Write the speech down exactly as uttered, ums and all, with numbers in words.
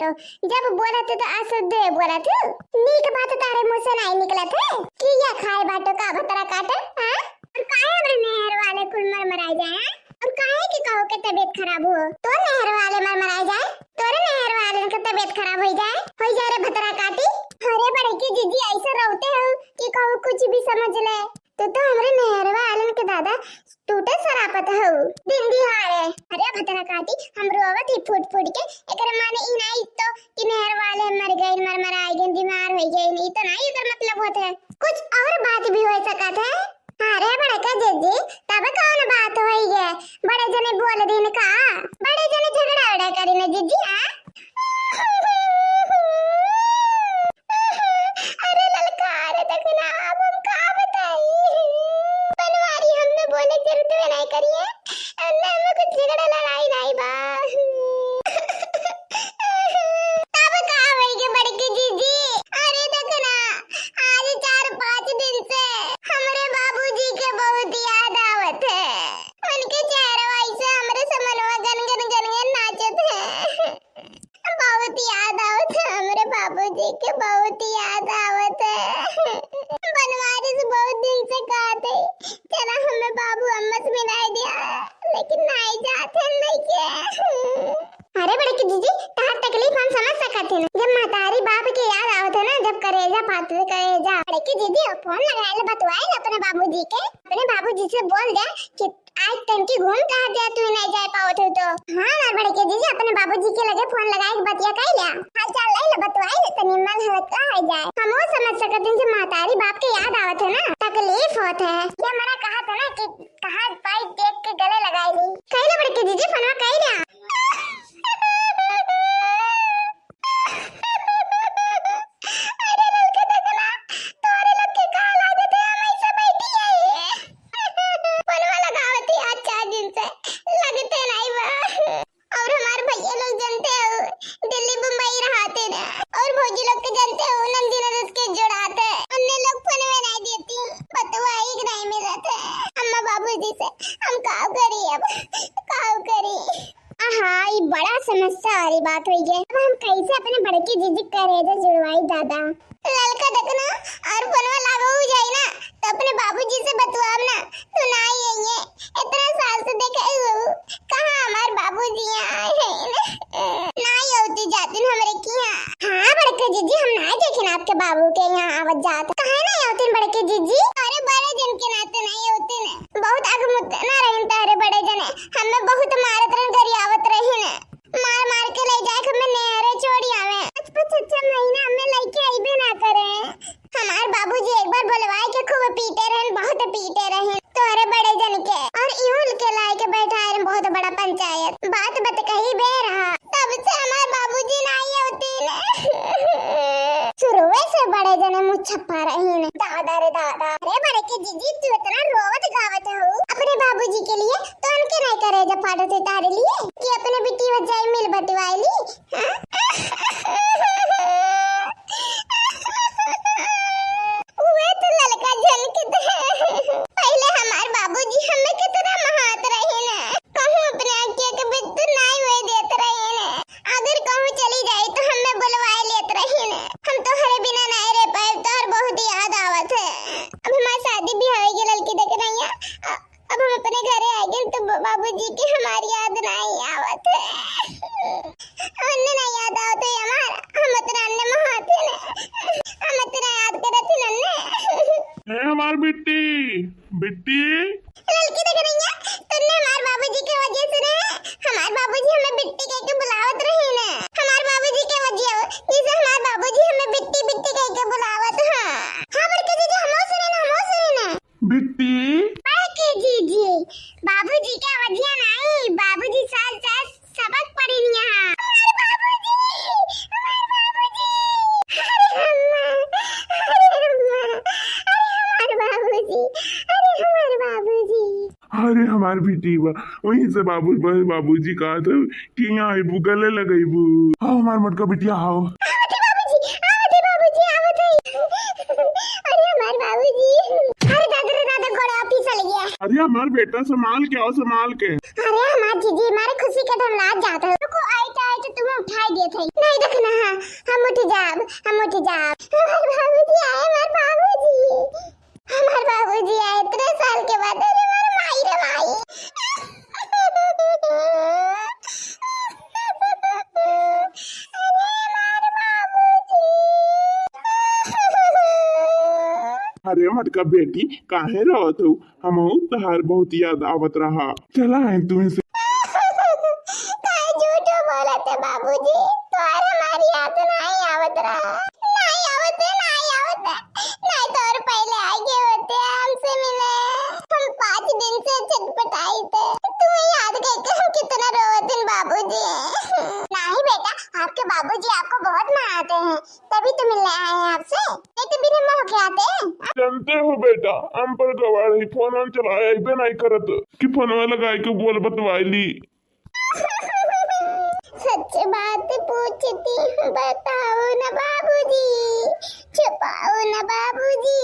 बाटो, जब बोलत है तो अशुद्धे बोलत है। नीक बात तारे मुँह से नाहीं निकलत है। किया खाए बाटो का भतरा काटे, हाँ? और काहे हमरे नैहर वाले कुल मरमराए जाए, हाँ? और काहे के कहो के तबीयत खराब हो? तोर नैहर वाले मरमराए जाए, तोरे नैहर वाले के तबीयत खराब होई जाए, होई जाए रे भतरा काटी। अरे बड़की जीजी ऐसे रोवते हो कि कहू कुछ भी समझ ले। तू तो हमरे नैहर वालन के दादा टूटे सरापत हो। दिन दिहाड़े। अरे भतरा काटी, हम रोवत ही फूट फूट के, एकरे माने ई नाहीं तो कि नैहर वाले मर गइन, मरमराए गइन, बीमार होई गइन, ई तो नाहीं एकर मतलब होत है। कुछ और बात भी हो सकत है। अरे बड़का जीजी, तब कौन बात होई है? बड़े जने बोल दिन का? बड़े जने झगड़ा उड़ा करी ना जीजी, हाँ? अरे ललका, अरे देखना, अब हम का बताई? बनवारी, हमें बोले जरूरत में नाहीं करिए, अन्ना हमें कुछ झगड़ा लड़ाई नाहीं बा। तब का होई गे बड़की जीजी? अरे देखना, आज चार पाँच दिन से हमरे बाबूजी के बहुत याद आवत है। उनके चेहरवा ऐसे हमरे समनवा गन गन गन गन नाचत है। बहुत याद आवत है हमरे बाबूजी के, बहुत याद आवत है। बनवारी से बहुत दिन से कहत है, चला हमें बाबू अम्मा से मिलाई दिया, लेकिन नाहीं जात है लइके। अरे बड़की जीजी, तहार तकलीफ हम समझ सकत है ना। जब महतारी बाप के याद आवत है ना, जब करेजा फाटे करेजा। बड़की जीजी, अब फोन लगाए ले, बतवाए ले अपने बाबूजी के, अपने बाबूजी से बोल दे कि आज तनकी घूम टहर दे, तू नाहीं जाए पावत हो तो। हाँ, हमार बड़की जीजी, अपने बाबूजी के लगे फोन लगाए के बतिया कई ले, हाल चाल ले ले, बतवाए ले, तनी मन हल्का हो जाए। हम वो समझ सकत हैं कि महतारी बाप के याद आवत है ना, तकलीफ होत है। ये हमारा कहा था ना कि कहाँ पाई देख के गले लगाई ली। कई ले बड़की जीजी, फोनवा कई ले। अरे ललका देखना, तोरे लोग के का लागत है, हम ऐसे बैठी है। फोनवा लगावत ही आज चार दिन से, लगते नाहीं बा। और हमार भैया लोग जानते हो, दिल्ली बम्बई रहते ना, और भौजी लोग के जानते हो, नंदी ननद के जोड़ाते, उन्ने लोग फोनवे नाहीं देती, बतवाई के नाहीं मिलत है। अम्मा बाबूजी से हम का करी अब, का करी? आहा, ई बड़ा समस्या वाली बात होई गई। अब हम कैसे अपने बड़की जीजी के करेजा जुड़वाई दादा? ललका देखना, और फोनवा लागो हो जाई ना, तो अपने बाबूजी से बतवाब ना, तू ना आई है ये। इतना साल से देखे हो, कहाँ हमार बाबूजी यहाँ आए हैं? ना आई होती जातिन हमरे की यहाँ। हाँ बड़की जीजी, हम ना देखे ना आपके बाबू के यहाँ आवत जात। काहे ना आवतिन बड़की जीजी? अरे बड़े जन के नाते ना आवतिन। बहुत अगमुत ना रहिन तारे बड़े जने, हमें बहुत मारत रहन, गरियावत रहिन, मार मार के ले जाए के हमें नहरे छोड़ी आवे। पाँच पाँच छह छह महीना हमें लेके आईबे ना करे। हमार बाबूजी एक बार बुलवाए के खूब पीटे रहन, बहुत पीटे रहन तोहरे बड़े जन के, और इहुल के लाए के बैठाए रहन, बहुत बड़ा पंचायत, बात बत कही बे रहा। तब से हमार बाबूजी ना आई होती ने। शुरुए से बड़े जने मुँह छप्पा रही ने। दादा रे दादा, अरे बड़की जीजी, तू इतना रोवत गावत हो अपने बाबूजी के लिए, तो उनके नहीं करेजा फाटत है तारे लिए कि अपने बिटिया जाए मिल बटवाए ली, हाँ? उहे तो ललका झलकत है। पहिले हमार बाबूजी हमें कितना महात रही ने, कहूँ अपने आँखिया के बित्तू नाई हुए देत रही ने। अगर कहूँ चली जाई तो हमें बुलवाए लेत रही ने। हम तोहरे बिना नाई रह पाए, तोहर बहुत याद आवत है। अब हमार शादी भी होई गई ललकी देख रही है। अब हम अपने घरे आ गए तो ब-, बाबूजी के हमारी याद नहीं आवत है। उन्हें नहीं याद आवत है हमार, हम उतना अन्ने महाते ने, हम उतना याद करत ही नन्ने। हे हमार बिट्टी, बिट्टी। ललकी देख रही है, तुमने हमार बाबूजी के वजह से ने, हमार बाबूजी हमें बिट्टी कह के बुलावत रही ने। हमार बाबूजी के वजह, जिसे हमार बाबूजी हमें बिट्टी बिट्टी कह के बुलावत हैं। हाँ बड़के जीजी, हम सुने ना, हम सुने ना। बिट्टी। बड़के जीजी, बाबूजी के वजिया नाई, बाबूजी साल साल सबक पढ़िन यहाँ। हमार बाबूजी, हमार बाबूजी, अरे अम्मा, अरे अम्मा, अरे हमार बाबूजी, अरे हमार बाबूजी। अरे हमार बिटिया, वहीं से बाबू, बाबूजी कहत हउ कि यहाँ आइबू, गले लगइबू। हाँ, हमार मोटका बिटिया, आओ। आवत है बाबूजी, आवत है बाबूजी, आवत है। अरे हमार बाबूजी, अरे दादा रे दादा, गोड़वा फिसल गया। अरे हमार बेटा, संभाल के आओ, संभाल के। अरे हमार जीजी, हमारे खुशी के धमलात जात है। रुको, आई तो, आई तो तुम्हें उठाई देत है। नहीं देख, जाब, हम उठ जाब। हमार बाबूजी आए, हमार बाबूजी। हमार बाबूजी आए इतने साल के बाद। अरे हमार माई रे माई। अरे हमार बाबूजी। अरे मटका बेटी, काहे रोवत हो? हमहू तहार बहुत याद आवत रहा। चला है तुम्हें से। काहे झूठो बोलत है बाबूजी? तोहर हमार याद नाहीं आवत रहा। नाहीं आवत है, नाहीं आवत है। नाहीं तो और पहले आ गए होते हमसे मिले। हम पाँच दिन से छटपटाई थे। तुम्हें याद करके हम कितना रोवत हैं बाबूजी। नाहीं बेटा, आपके बाबूजी आपको बहुत मनाते हैं। तभी तो मिलने आए हैं आपसे, नहीं तो बिना मोह के आते। जानते हो बेटा, हम पर गवार ही फोन वोन चलाए अइबे नाहीं करत कि फोनवा लगाए के बोल बतवाई ली। सच बात पूछती हूँ, बताओ ना बाबूजी, छुपाओ ना बाबूजी,